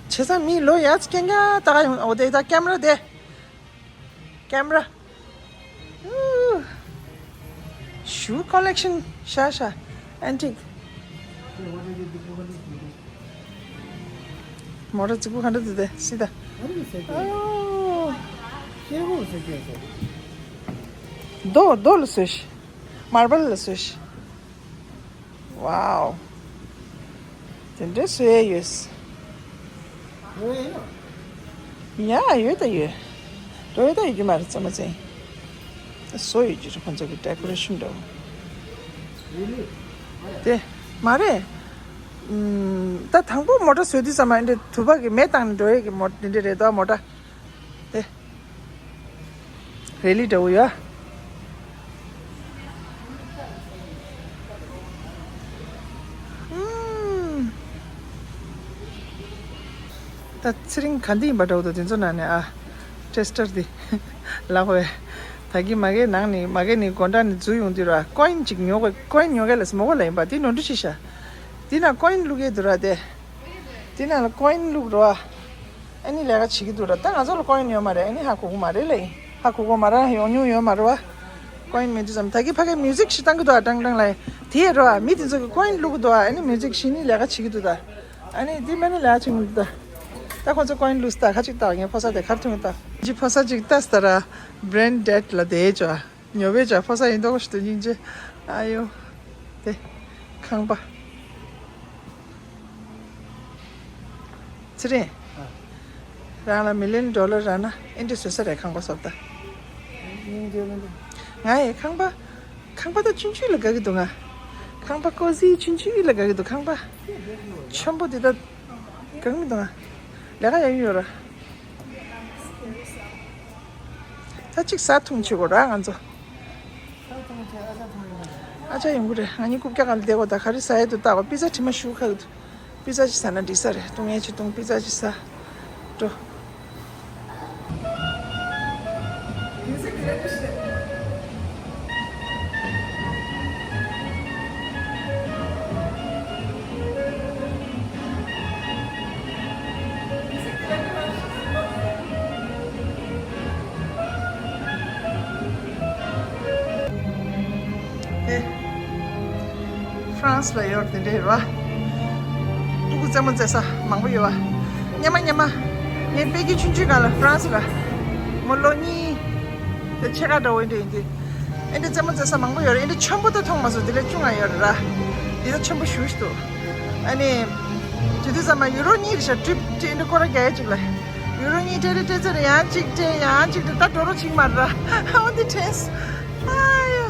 བྱས་ཙང་མི་ལོ་ཡ་ཙི་རྐྱང་རྐྱང་ལྟ་ག་ཡོང་། ཨོ་དེ་ད་ཀེམ་ར་དེ། ཀེམ་ར། ཨུ། ཤུ་ཀོ་ལེག་ཤན་ཤ་ཤ། ཨན་ཏིག་མོ་ཊ་རྫིག་པོ་ག་འདྲ་འདུག་དེ་སི་ད། ཨོ། རྡོ་རྡོ་ལ་བཟོས་ཤི། མར་བལ་ལ་བཟོས་ཤི། ཝའོ། དེ་འདྲའི་བཟོས་ཡོད། ཡ་ཡོད་ད་ཡོད། འགྲོ་ཡོད་ད་ཡོད་རྒྱུ་མ་རེད་ཙམ་མ་ཙམ། བཟོ་ཡོད་རྒྱུ་རེད་ཁོང་ཚོ་གི་ཌེ་ཀོ་རེ་ཤན་འདྲ་བོ། དེ་མ་རེད། ཨུམ། ད་དང་པོ་མོ་ཊ་བཟོས་དུས་ཙམ་མ་འདི་དུ་བ་གི་མེ་བཏང་ནས་འགྲོ་ཡས་ཀྱི་མོ་འདི་འདྲ་རེད་དོ་མོ་ཊ། དེ། རེ་ལི་འདྲ་བོ་ཡོད། ཨུམ། ད་ཚེ་རིང་ག་འདི་ཡིན་པ་འདྲ་བོ་འདུག་དེ་ཚོ་ནང་ནས་ཨ། ཊེ་སི་ཊར་འདི། ལག་པས། ད་གི་མ་གའི་ནང་ནས་མ་གའི་ནས་སྒོ་འགྲམ་ནས་འཛུལ་ཡོང་དུས་ར་ཀོ་ཡིན་ཅིག་ཉོ་དགོས། ཀོ་ཡིན་ཉོ་ག་ལ་སི་མོ་གོ་ལ་ཡིན་པ་དེ་ནོར་འཁྲུལ་ཤི་ཤ། དེ་ན་ཀོ་ཡིན་བླུག་གི་འདུག་ར་དེ། དེ་ན་ལ་ཀོ་ཡིན་བླུག་རོ། ཨ་ནི་ལས་ཀ་བྱེད་ཀྱི་འདུག་ར། ད་ང་ཚོ་ལ་ཀོ་ཡིན་ཡོད་མ་རེད། ཨ་ནི་ཧ་གོ་གི་མ་རེད་ལ་ཡིན། ཧ་གོ་གི་མ་རེད། ཡོང་མྱོང་ཡོད་མ་རེད་བ། ཀོ་ཡིན་མེད་དུས་ཙམ་ད་གི་ཕ་གི་མིའུ་ཟིག་ཞིག་བཏང་གི་འདུག་ཨ་ཀྲང་ཀྲང་ལ་ཡིན། དེ་ཡོད་ར་བ། མི་དེ་ཚོ་གི་ཀོ་ཡིན་བླུག་གི་འདུག་ཨ་ནི་མིའུ་ཟིག་ཤི་ནི་ལས་ཀ་བྱེད་ཀྱི་འདུག་ད། ཨ་ནི་དེ་མེད་ན་ལས་ཀ་བྱེད་ཀྱི་འདུག་ད། ད་ཁོ་ཚོ་ཀོ་ཡིན་བླུག་སི་ད་ཁ་ཅིག་ད་ངའི་ཕོ་གསར་དེ་ཁར་ཐོན་གི་ད། ཇི་ཕོ་གསར་ཅིག་ལྟ་སི་ད་ར། བྷི་རེན་ཌེཌ་ལ་དེ་ཅོ། ཉོ་བའི་ཅ་ཕོ་གསར་ཡིན་མདོག་ཞིག་ཏུ་སྙིང་རྗེ། ཨ་ཡོ། དེ། ཁང་པ། ཚེ་རིང་། རང་ལ་མི་ལི་ཡོན་ཌོ་ལར་རག་ན་ཨེ་འདྲ་བཟོ་ས་རེད་ཁང་པ་བཟོ་ད། ང་ཡི་ཁང་པ། ཁང་པ་ད་ཆུང་ཆུང་ལ་དགའ་གི་འདུག་ང་། ཁང་པ་ཀོ་ཟི་ཆུང་ཆུང་ལ་དགའ་གི་འདུག་ཁང་པ། ཆེན་པོ་དེ་ད། དགའ་གི་མི་འདུག་ང་། ལས་ཀ་ཡག་ཡོད་ར། ད་གཅིག་ཟ་འཐུང་བྱེད་དགོས་ར་ང་ཚོ། ཨ་ཅག་ཡོང་གི་རེད། ང་གཉིས་རྐུབ་བཀྱག་སྒང་ལ་བསྡད་དགོས། ད་ག་རེ་ཟ་ཡས་འདུག་ལྟ་དགོས། པི་ཛ་དྲི་མ་ཞུ་ཁ་གི་འདུག་པི་ཛ་ཅིག་ཟ་ན་འགྲིག་ས་རེད། བཏུང་ཡས་ཅིག་བཏུང་པི་ཛ་ཅིག་ཟ། འགྲོ། ཨེ། ཧྥ་རན་སི་ལ་ཡོད་དེ་འདྲ་ཡོད་བ། ཕྲུ་གུ་རྩེད་མོ་རྩེ་ས་མང་པོ་ཡོད་བ། སྔོན་མ་སྔོན་མ་ངས་དཔེ་སྐྱིད་ཆུང་ཆུང་སྒང་ལ་ཧྥ་རན་སི་ལ་མོ་ལོ་གཉིས་དེ་ཕྱེད་ཀ་འདྲ་བོ་འདྲ་ཡིན་དུས། ཨེ་འདྲ་རྩེད་མོ་རྩེ་ས་མང་པོ་ཡོད་རེད། ཨེ་འདྲ་ཆེན་པོ་ད་མཐོང་མ་སོང་། དེ་ལས་ཆུང་ང་ཡོད་རེད་ར། དེ་ད་ཆེན་པོ་ཞེ་པོ་ཞིག་འདུག་ཨ་ནི་དེ་དུས་ཙམ་མ་ཡུ་རོ་གཉིས་རེད་ཤག་ཊིབ་ཊིབ་ཨེ་འདྲ་སྐོར་ར་རྒྱག་ཡས་ཅིག་ལ། ཡུ་རོ་གཉིས་སྤྲད་རེ་སྤྲད་ཚར་རེ་ཡང་གཅིག་སྤྲད་ཡང་གཅིག་སྤྲད། ད་འགྲོ་རོགས་བྱེད་ཀྱི་མ་རེད་ར། འོ་འདི་དྲན་སོང་། ཨ་ཡོ།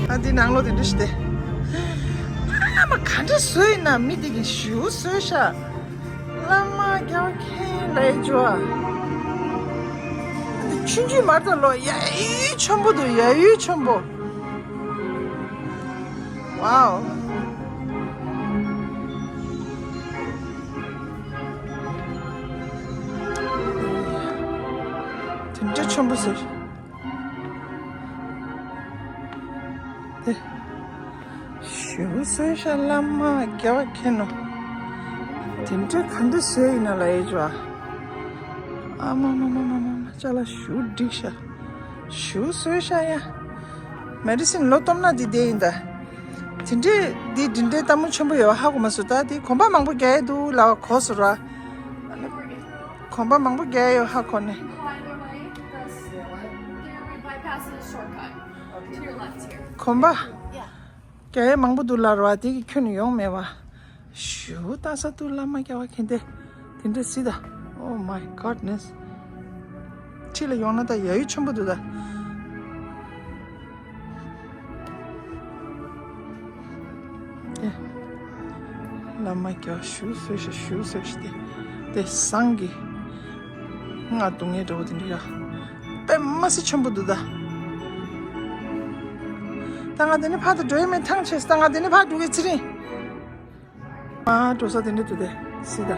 ཨ་འདི་ནང་ལོགས་དེ་འདྲ་ཞིག་སྟེ། ཨ་མ་ག་འདྲ་བཟོས་ཡིན་ན། མི་འདི་གིས་ཞེ་པོ་བཟོས་ཤག་བླ་མ་རྒྱལ་བ་མཁྱེན་ལ་ཡི་ཇོ། ཨ་འདི་ཆུང་ཆུང་མ་རེད་ད་ལོ། ཡ་ཡུལ་ཆེན་པོ་འདུག་ཡ་ཡུལ་ཆེན་པོ། ཝའོ། དེ་འདྲ་ཆེན་པོ་ཟེར། དེ་ཞེ་པོ་བཟོས་ཤག་བླ་མ་རྒྱལ་བ་མཁྱེན་ནོ། དེ་འདྲ་ག་འདྲ་བཟོས་ཡིན་ན་ལ་ཡི་ཇོ། ཨ་མ་མ་མ་མ་མ་མ། ཅ་ལག་ཞེ་པོ་འགྲིག་ཤག་ཞེ་པོ་བཟོས་ཤག་ཡ། མེ་ཌི་སིན་ལོ་སྟོང་ན་འདི་བསྡད་ཡིན་ད། དེ་འདྲའི་འདི་འདི་འདྲའི་ལྟད་མོ་ཆེན་པོ་ཡོད་ཧ་གོ་མ་སོང་། ད་འདི་གོམ་པ་མང་པོ་རྒྱག་ཡས་འདུག་ལབ་གོ་སོང་ར། གོམ་པ་མང་པོ་རྒྱག་ཡས་ཡོད་ཧ་གོ་ནས། Go either way. This, there we bypass this shortcut. To your left here. གོམ་པ་Yeah. རྒྱག་ཡས་མང་པོ་འདུག་ལབ་ར་བ། དེ་གི་ཁྱོན་ནས་ཡོང་མེད་བ། ཞུ་ལྟ་ས་འདུག་བླ་མ་རྒྱལ་བ་མཁྱེན་ཏེ། དེ་འདྲ་སྲིད་ད། Oh my goodness. ཁྲིད་ལ་ཡོང་ན་ད་ཡ་ཡུལ་ཆེན་པོ་འདུག་ད། ཨེ། བླ་མ་རྒྱལ་བ་ཞུ་སོས་ཤ་ཞུ་སོས་ཤ་དེ། དེ་ཟངས་ཀྱི་རྔ་བརྡུང་ཡས་འདྲ་བོ་དེ་འདྲ་ཡ། དཔེ་མ་སྲིད་ཆེན་པོ་འདུག་ད། ད་ང་དེ་ནས་ཕར་དུ་འགྲོ་ཡས་མེད། ཐང་ཆད་སོང་། ད་ང་དེ་ནས་ཕར་འགྲོ་གི་ཚེ་རིང་། མ་འགྲོ་ས་དེ་འདྲ་འདུག་དེ། སྲིད་ད།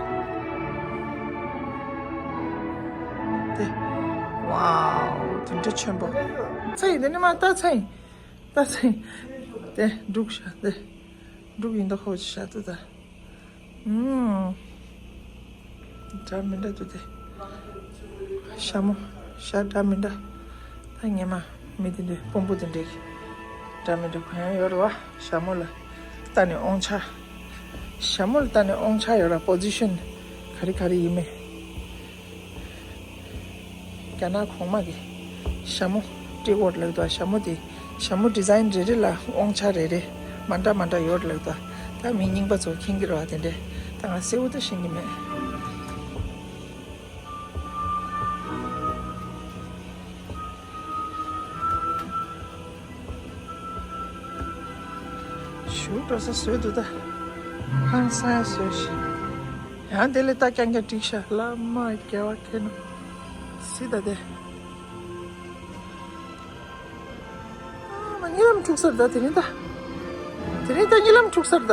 དེ། ཝའོ། དེ་འདྲ་ཆེན་པོ། ཚ་ཡིན་དེ་ནི་མ་ལྟ་ཚ་ཡིན། ལྟ་ཚ་ཡིན། དེ་འབྲུག་ཤ་དེ། འབྲུག་ཡིན་ད་ཧོ་ཅི་ཤ་དུ་ད། ཨུམ། འདྲ་མི་འདྲ་འདུག་དེ། ཞྭ་མོ། ཞྭ་འདྲ་མི་འདྲ། ད་ངེད་མ་མི་དེ་འདྲའི་དཔོན་པོ་དེ་འདྲའི་གི་འདྲ་མི་འདྲ་གང་ཡང་ཡོད་རེད་བ། ཞྭ་མོ་ལ་ལྟ་ནས་དབང་ཆ། ཞྭ་མོ་ལ་ལྟ་ནས་དབང་ཆ་ཡོད་ར། པོ་ཛི་ཤན་ག་རེ་ག་རེ་ཡིན་མིན། རྒྱ་ནག་གོང་མ་གི་ཞྭ་མོ་སྤྲད་ཡོད་ལབ་འདུག་ཞྭ་མོ་དེ། ཞྭ་མོ་ཌི་ཛའིན་རེ་རེ་ལ་དབང་ཆ་རེ་རེ་མ་འདྲ་མ་འདྲ་ཡོད་ལབ་འདུག་ད་མི་རྙིང་པ་ཚོ་མཁྱེན་གྱི་རེད་བ། དེ་འདྲས་ད་ང་གསལ་བོ་ད་ཤེས་ཀྱི་མེད། ཞུ་འགྲོ་ས་བཟོས་འདུག་ད། ཧང་སང་ཡ་བཟོས་ཤིག་ཡང་དེ་ལས་ད་རྐྱང་རྐྱང་བསྒྲིགས་ཤག་བླ་མ་རྒྱལ་བ་མཁྱེན་ནོ། སྲིད་ད་དེ། ཨ་མ་གཉིད་ལམ་འཁྲུག་ས་རེད་ད། དེ་རིང་ད། དེ་རིང་ད་གཉིད་ལམ་འཁྲུག་ས་རེད་ད།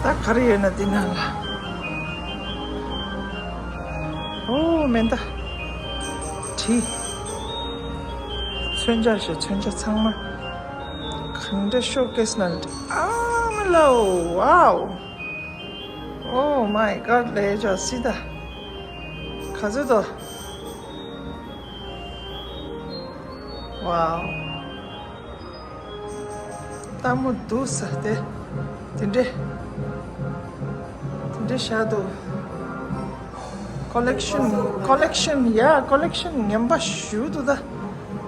ད་ག་རེ་ཡོད་ན་འདི་ནང་ལ། ཨོ་མེ་མདའ། གྲི། མཚོན་ཆ་ཞེས་མཚོན་ཆ་ཚང་མ། གང་འདྲ་ཤོ་ཀེས་ནང་འདྲ། ཨ་མ་ལའོ། ཝའོ། Oh my god. ལས་ཅོ་སི་ད། ག་ཚོད་དོ། ཝའོ། ལྟད་མོ་འདུག་ས་དེ། དེ་འདྲས། དེ་འདྲས་བཞག་འདུག་ཀོ་ལེག་ཤན། ཀོ་ལེག་ཤན། ཡ། ཀོ་ལེག་ཤན་ངན་པ་ཞེ་པོ་འདུག་ད།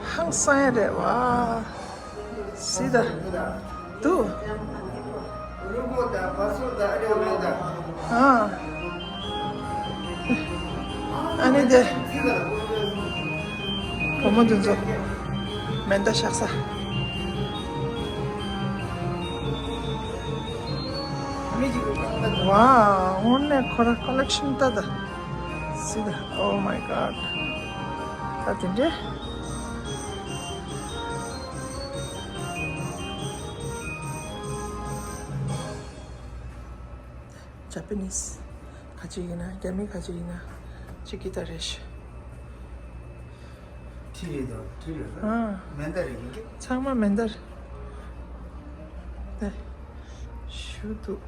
ཧང་སང་ཡ་རེད་བ། སི་ད། དུ། ཨ། ཨ་ནི་དེ། བུ་མོ་དེ་ཚོ་མེ་མདའ་བཞག་ས། ཝའོ། དངོས་གནས་ཁོ་ར་ཀོ་ལེག་ཤན་ལྟ་ད། སི་ད། Oh my God. ད་དེ་འདྲས། ཇ་པ་ནིས་ཁ་ཅིག་ཡིན་ན། རྒྱ་མི་ཁ་ཅིག་ཡིན་ན་ཅིག་གི་ད་རེད་ཤག་ཁྲི་རེད་དོ། ཁྲི་རེད། ཨ། མེ་མདའ་རེད་ཡིན་གི། ཚང་མ་མེ་མདའ་རེད། ཞུ་འདུག་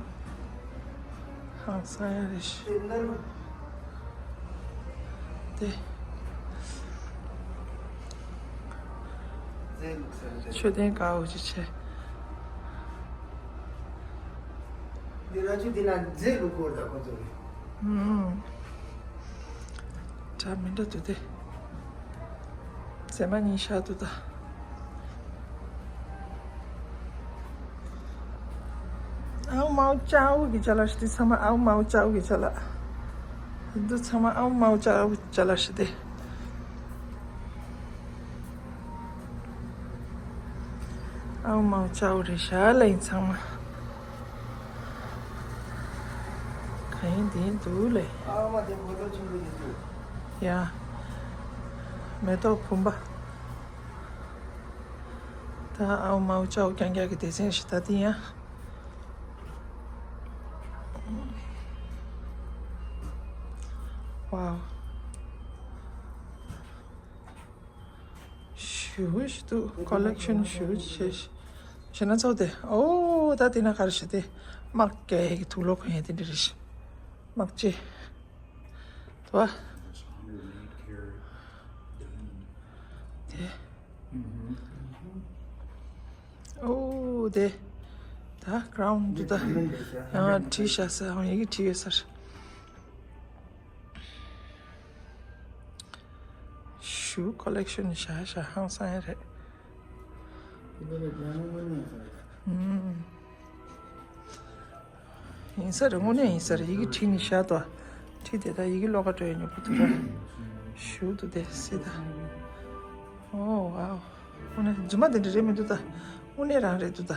ཧང་སང་ཡ་རེད་ཤག་དེ། མཆོད་རྟེན་དཀར་པོ་ཅིག་བྱས། འདི་ར་ཅུ་འདི་ན་མཛེས་ལུགས་སྐོར་དང་ཁོ་ཚོ་རེད། ཨུམ། འདྲ་མི་འདྲ་འདུག་སྟེ། མཛེས་མ་གཉིས་ཤར་འདུག་ད། ཨའུ་མའུ་ཅའུ་གི་ཅ་ལག་ཞིག་དེ་ཚང་མ་ཨའུ་མའུ་ཅའུ་གི་ཅ་ལག་འདི་ཚང་མ་ཨའུ་མའུ་ཅའུ་ཅ་ལག་ཞིག་དེ། ཨའུ་མའུ་ཅའུ་རེད་ཤག་ལེ་ཚང་མ། ག་ཡིན་དེ་འདུག་ལེ། ཨའུ་མ་དེ་གོ་ལོ་ཆུང་གི་འདུག་ཡ། མེ་ཏོག་བུམ་པ། ད་ཨའུ་མའུ་ཅའུ་རྐྱང་རྐྱང་གི་སྡེ་ཚན་ཞིག་ད་དེ་ཡ། ཝའོ། ཞེ་པོ་ཞིག་འདུག་ཀོ་ལེག་ཤན་ཞེ་པོ་ཅིག་བྱས་ཤག་བྱས་ན་ཚོགས་དེ། ཨོ་ད་དེ་ན་ག་རེ་ཞིག་དེ། དམག་རྒྱག་ཡས་ཀྱི་དུག་ལོག་གོན་ཡས་དེ་འདྲ་རེད་ཤག་དམག་ཆས། དོ། དེ། ཨོ་དེ། ད་གྷ་རའུན་ཌི་དུ་ད། ཡང་བྲིས་བཞག་ས། ཡང་ཡི་གེ་བྲིས་ཡོད་ས་རེད། ཞུ་ཀོ་ལེག་ཤན་བཞག་བཞག་ཧང་སང་ཡ་རེད། ཨུམ། ཡིན་ས་རེད། དངོས་གནས་ཡིན་ས་རེད། ཡི་གེ་བྲིས་ནས་བཞག་ཏོ། བྲིས་དེ་ད་ཡི་གེ་ཀློག་ག་འགྲོ་ཡ་ཉོབ་པོ་འདུག་ར། ཞུ་འདུག་དེ་སི་ད། ཨོ་ཝའོ། དངོས་གནས་རྫུན་མ་དེ་འདྲ་རེད་མི་འདུག་ད། དངོས་གནས་རང་རེད་འདུག་ད།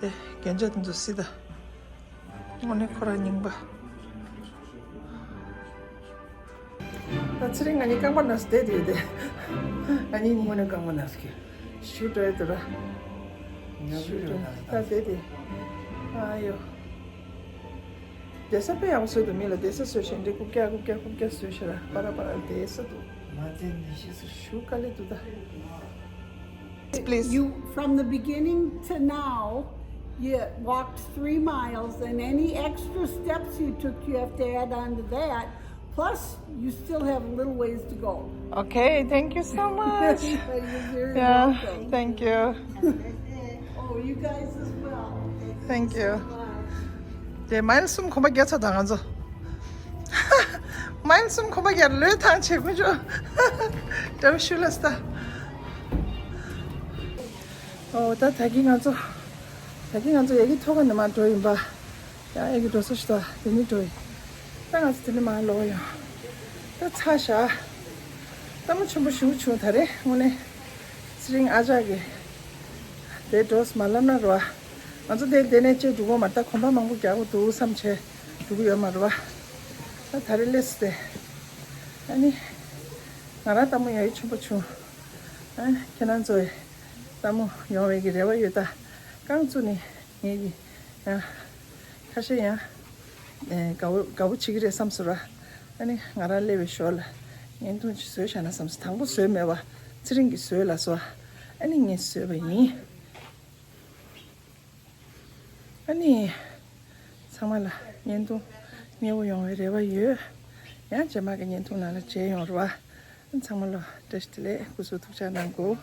དེ་རྒྱན་ཆ་དེ་ཚོ་སི་ད། དངོས་གནས་ཁོ་རང་རྙིང་པ། ད་ཚེ་རིང་ང་གཉིས་རྐང་པ་ན་སུ་བསྡད་དེ་ཡོད་དེ། ང་གཉིས་དངོས་གནས་རྐང་པ་ན་སུ་གི་ཞུ་འགྲོ་ཡོད་དེ་ར། ཞུ་འགྲོ་ད་བསྡད་དེ། ཨ་ཡོ། བསྡད་ས་དཔེ་ཡག་པོ་བཟོས་འདུག་མི་ལ་བསྡད་ས་བཟོས་ཤིང་འདི་རྐུབ་བཀྱག་རྐུབ་བཀྱག་རྐུབ་བཀྱག་བཟོས་ཤིང་ར། པ་ར་པ་ར་བསྡད་ས་འདུག་མ་བསྡད་ནི་ཤི་སུ། ཞུ་དཀའ་ལས་འདུག་ད། Please. You, from the beginning to now, you walked three miles, and any extra steps you took, you have to add on to that. Plus, you still have a little ways to go. Okay, thank you so much. You're very Yeah, welcome. Thank you. Oh, you guys as well. Thank you. དེ་མའིལ་གསུམ་གོམ་པ་བརྒྱབ་ཚར་ད་ང་ཚོ། མའིལ་གསུམ་གོམ་པ་བརྒྱབ། ལོས་ཐང་ཆད་ཀུན་ཆོག་འདྲ་བོ་ཞུ་ལ་སྟ། ཨོ་ད་ད་གིན་ང་ཚོ། ད་གིན་ང་ཚོ་ཡ་གི་ཐོག་ཁ་ནས་མར་འགྲོ་ཡིན་པ། ཡ་ཨེ་གི་འགྲོ་ས་ཞུ་ད་དེ་ནི་འགྲོ་ཡིན། ད་ང་ཚོ་དེ་ནི་མར་ལོག་ཡོང་། ད་ཚ་ཤ། ལྟད་མོ་ཆེན་པོ་ཞུ་བྱུང་ད་རེད་དངོས་གནས། ཚེ་རིང་ཨ་ཅག་གིས་དེ་འགྲོ་སོང་མ་ལབ་ན་རོ། ང་ཚོ་དེ་དེ་ནས་ཅེས་འགྲོ་གོ་མ་ད་གོམ་པ་མང་པོ་རྒྱག་གོ་འདུག་བསམ་བྱས་འགྲོ་གི་ཡོད་མ་རོ། ད་ད་རེས་སླེབས་སོང་སྟེ། ཨ་ནི། ང་རང་ལྟད་མོ་ཡ་ཡི་ཆེན་པོ་བྱུང་། ཨ་ཁྱེད་རང་ཚོ་ལྟད་མོ་ཡོང་བའི་གི་རེ་བ་ཡོད་ད། རྐང་བཙུགས་ནས་ངེད་ཀྱི་ཡང་ཁ་ཤས་ཡང་དགའ་བོ་དགའ་བོ་བྱེད་ཀྱི་རེད་བསམ་སོང་ར། ཨ་ནི་ང་རང་སླེབས་པའི་ཞོར་ལ་བརྙན་ཐུང་ཅིག་བཟོས་བཞག་ན་བསམ་སོང་། དང་པོ་བཟོས་མེད་པ། ཚེ་རིང་གིས་བཟོས་ལ་སོ། ཨ་ནི་ངས་བཟོས་པ་ཡིན། ཨ་ནི། ཚང་མ་ལ་བརྙན་ཐུང་མཉེས་པོ་ཡོང་བའི་རེ་བ་ཡོད། ཡང་རྗེས་མ་གི་བརྙན་ཐུང་ནང་ལ་མཇལ་ཡོང་རོགས། ཨ་ཚང་མ་ལ་བཀྲ་ཤིས་བདེ་ལེགས། སྐུ་གཟུགས་ཐུགས་ཅག་གནང་དགོས།